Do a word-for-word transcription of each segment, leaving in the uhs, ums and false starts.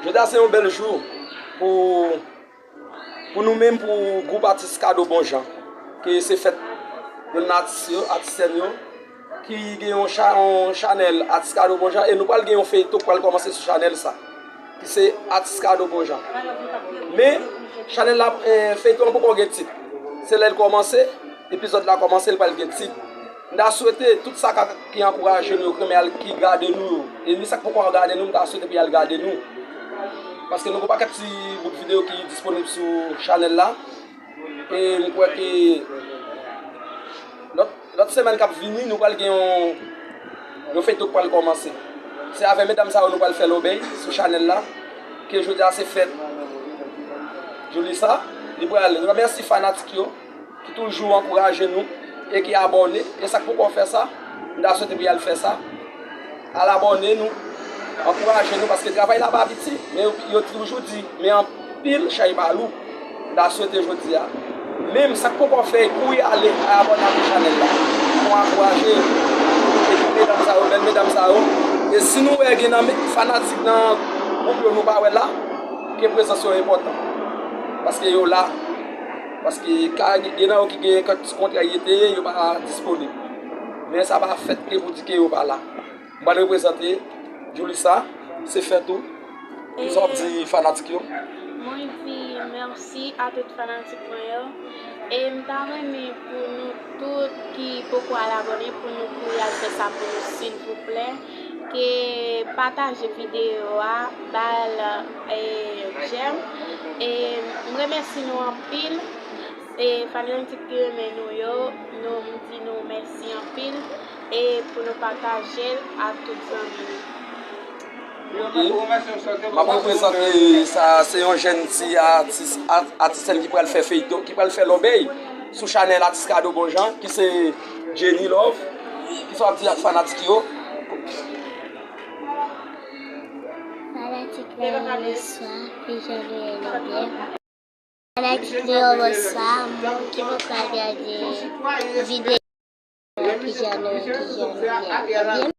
Jodi a se yon bèl jou pou, pou nou menm, pou gwoup atis Kado Bonjan, ke se fèt youn nan atis yo, atisyèn yo, ki gen yon cha-, yon chanèl atis Kado Bonjan, e nou pral gen yon feyton k pral kòmanse sou chanèl sa, ki se atis Kado Bonjan. Men, chanèl la, eh, feyton an poko gen tit. Se lè l kòmanse, epizòd la kòmanse, l pral gen tit. M ta swete tout sa ka, ki ankouraje nou yo, ki renmen al, ki gade nou yo, e ni sa k poko al gade nou, m ta swete pou y al gade nou. Paske nou gen yon pakèt ti bout videyo ki disponib sou chanèl la. E m kwè ke lòt, lòt semèn k ap vini, nou pral gen yon, yon feyton k pral kòmanse. Se avè medam sa yo nou pral fè lòbèy sou chanèl la, ke jodi a se fèt Julissa. Li pral remèsye fanatik yo ki toujou ankouraje nou e ki abòne. E sa k poko fè sa, m ta swete pou y al fè sa. Al abòne nou, ankouraje nou, paske travay la pa piti, men yo, yo toujou di, men anpil chay pa lou. M ta swete jodi a, menm sa k poko fè, kouri ale al abòne avèk chanèl la, pou ankouraje ekip medam sa yo, bèl medam sa yo. E si nou wè gen nan me-, fanatik nan gwoup yo nou pa wè la, ke prezans yo enpòtan. Paske yo la. Paske ka gen nan yo ki gen kèk ti kontrè, yo te, yo pa disponib. Men sa pa fèt ke pou di ke yo pa la. M pral reprezante Julissa, se fèt ou. Kisa w ap di fanatik yo? Mwen di mèsi a tout fanatik mwen yo. E m ta renmen pou nou tout ki poko al abòne, pou nou kouri al fè sa pou nou, silvouplè. Ke pataje videyo a, ba l, e, jèm. E m remèsye nou anpil. E fanatik ki renmen nou yo, nou, m di nou mèsi anpil. E pou nou pataje l ak tout zanmi nou. Ok. M ap reprezante sa, se yon jèn ti atis, a-, atisyèn ki pral fè feyton, ki pral fè lòbèy sou chanèl Atis Kado Bonjan, ki se Jenny Love. Kisa w ap di ak fanatik yo? Fanatik la, bonswa, kijan nou ye, nou byen? Fanatik yo, bonswa, moun ki poko al gade videyo, kijan nou ye, kijan nou ye, nou byen?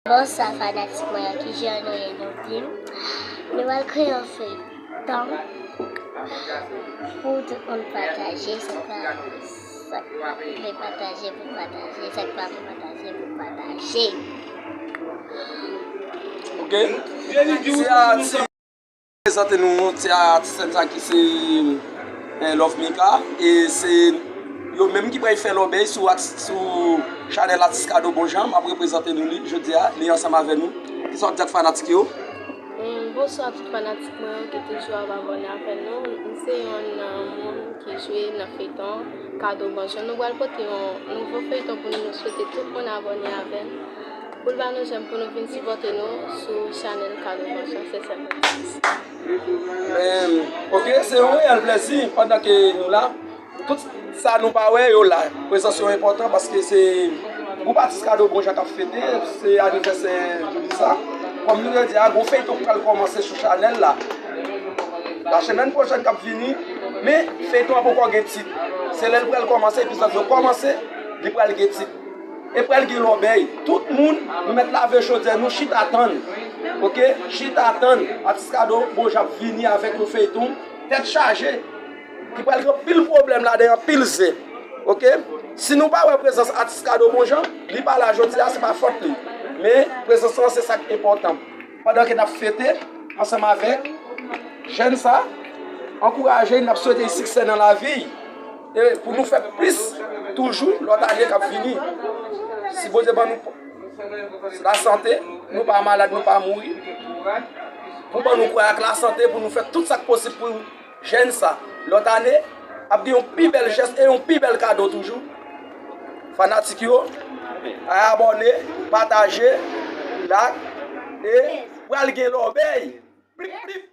Bonswa fanatik mwen yo, kijan nou ye, nou byen? Nou pral kreye yon feyton pou tout moun pataje, sa k pa, sa k vle pataje pou pataje, sa k pa vle pataje pou pataje. Ok. Se a, se prezante nou ti atis sa ki se, eh, Love Mika. E se yo menm ki pral fè lòbèy sou aks-, sou chanèl Atis Kado Bonjan. M ap reprezante nou li jodi a, li ansanm avè nou. Kisa w ap di ak fanatik yo? Mm, bonswa tout fanatik mwen yo ki toujou ap abòne avè nou. M se yonn nan moun ki jwe nan feyton Kado Bonjan. Nou pral pote yon nouvo feyton pou nou, nou swete tout moun abòne avè n. Pou l ba nou jèm pou nou vin sipòte nou sou chanèl Kado Bonjan, se sèl mwen. Em, ok, se yon reyèl plèzi pandan ke nou la. Tout sa nou pa wè, yo la. Prezans yo enpòtan paske se gwoup atis Kado Bonjan k ap fete, se anivèsè Julissa. Kòm nou te di a, gon feyton k pral kòmanse sou chanèl la. La semèn pwochèn k ap vini, men feyton an poko gen tit. Se lè l pral kòmanse, epizòd yo kòmanse, li pral gen tit. E pral gen lòbèy. Tout moun, nou mèt lave chodyè nou, chita tann. Ok? Chita tann. Atis Kado Bonjan ap vini avèk yon feyton tèt chaje. Ki pral gen anpil pwoblèm ladan, anpil zen. Ok? Si nou pa wè prezans atis Kado Bonjan, li pa la jodi a, se pa fòt li. Men prezans lan se sa k enpòtan. Pandan ke n ap fete ansanm avèk jèn sa, ankouraje l, n ap swete l siksè nan lavi l. E pou nou fè plis toujou lòt ane k ap vini. Si Bondye ban nou lasante, nou pa malad, nou pa mouri. Pou ban nou kouray ak lasante, pou nou fè tout sa k posib pou jèn sa. Lòt ane, ap gen yon pi bèl jès e yon pi bèl kado toujou. Fanatik yo, abòne, pataje, like, e pral gen lòbèy. Plip, plip.